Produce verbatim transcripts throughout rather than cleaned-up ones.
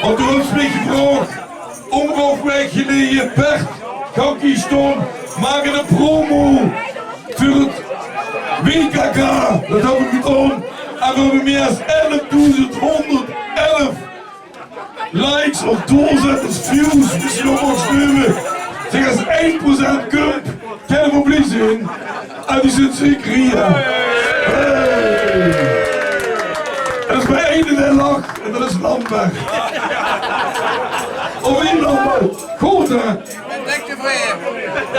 Want doe höbs mich gevraog, óngerhaaf waek geleje, Bert, gank hie staon, maak 'n promo veur 't W K K. Dat höb ich gedaon. En veer höbbe mieë es elfdoezend hóngerdelf likes of doorzetters, views, mesjien ouch waal slimme. Zèk, es ein procent kump, kinne veer blie zeen. En die zit zeker hie. Hey. En d'r is mer eine dae lach, en dat is Lambert. Of neet, Lambert? Good, hè? Dik tevreje.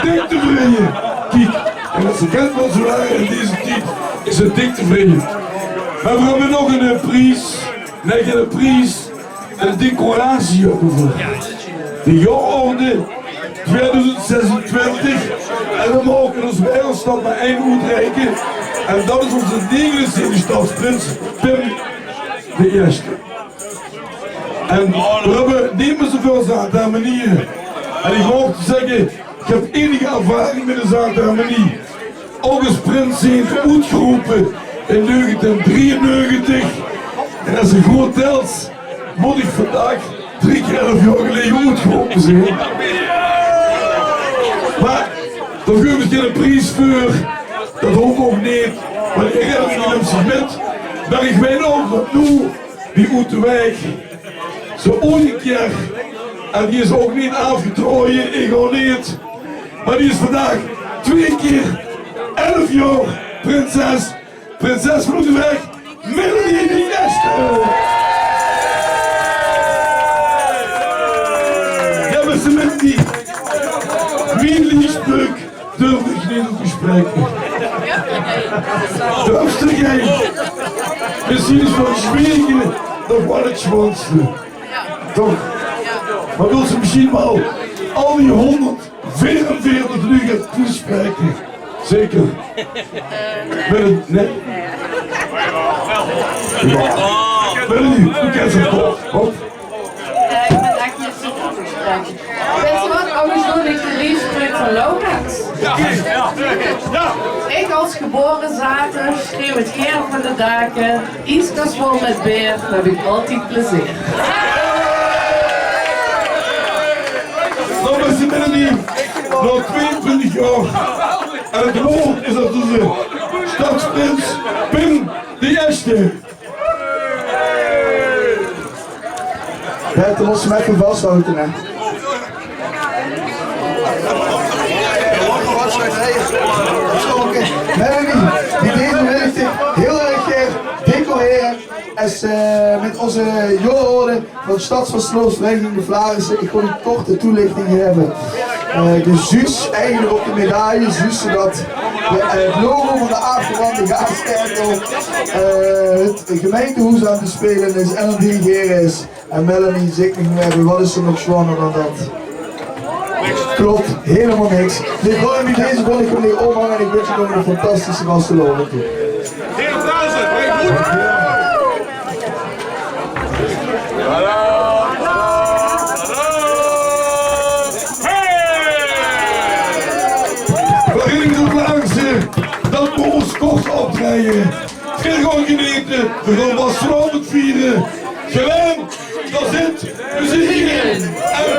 Dik tevreje. Kiek, en dat ze kent waal zoe ware in deze tied, is ze dik tevreje. Mer veer höbbe nog 'n, eh, pries. Nae, geine pries. 'n Decoratie höbbe v'r. De jaororde twiedoezend zesentwintig. En veer moge in ós Waereldsjtad mer ein oetreike. En dat is ózze negenentwintigste stadsprins, Pim d'n Ierste. En veer höbbe neet mieë zoeväöl zaate hermenieje. En ich maag zègke, ich höb einige ervaring mit de zaate hermenie. Ouch es prins zeen oetgerope in negentieën drieënnegentig. En es se good tèls, mót ich vandaag drie kier elf jaor geleje oetgerope zeen. Mer dao gaef ich geine pries veur. Dat hoof ouch neet. Mer ich herinner mich neet mit. Mer ich weit ouch dat noe, wie oet de waeg, zoe oet ein kier. En die is ouch neet aafgetraoje, ich ouch neet. Mer die is vandaag twieë kier elf jaor prinses, prinses van Oetevecht, Melanie d'n Ierste. Jao, bèste Melanie, mien liefspreuk: durf ich neet oet te spraeke. Durfs te neet. Mesjien is van zwiege nog waal 't sjoonste. Toch? Mer wils se mesjien waal al die hóngerdveerenveertig luuj gaon toespraeke? Zeker. Mit ein, nae? Jao. Mit ein, doe kins 't toch. Hop. Jao, ich bin ech neet zoe good in spraeke. Wèts se waat, angesj doon ich de liefspreuk van Laurens. Ich es gebore zater sjreeuw 't gaer van de dake. Ieskes vol mit beer, höb ich altied plezeer. Noe, bèste Melanie, nao twieëntwintig jaor. En 't woord is aan ózze sjtadsprins Pim d'n Ierste. Bert, dan mós se 'm effe vashaoje, hè. Melanie, bie deze wil ich dich hiel erg gaer decorere es, eh, mit ózze jaororde van sjtadsvastelaovesvereiniging De Flaarisse. Ich gaon ein korte toelichting gaeve. Eh, de zuus eigelik op de medaille, zuus se dat, eh, 't logo van de aafgerande gaasketel, eh, 't gemeintehoes aan 't sjpele is en aan 't dirigere is. En Melanie, zèk mich noe effe, waat is d'r nog sjoeaner dan dat? Klop, hielemaol niks. Dit gaon ich bie deze, gaon ich 'm neet ómhange en ich wins uch nog ein fantastische vastelaovend toe. Vereniging Flaarisse, dat mót ós kort optraeje. Veer gaon genete, veer gaon vastelaovend viere. Gelaen, dao zit meziek in. En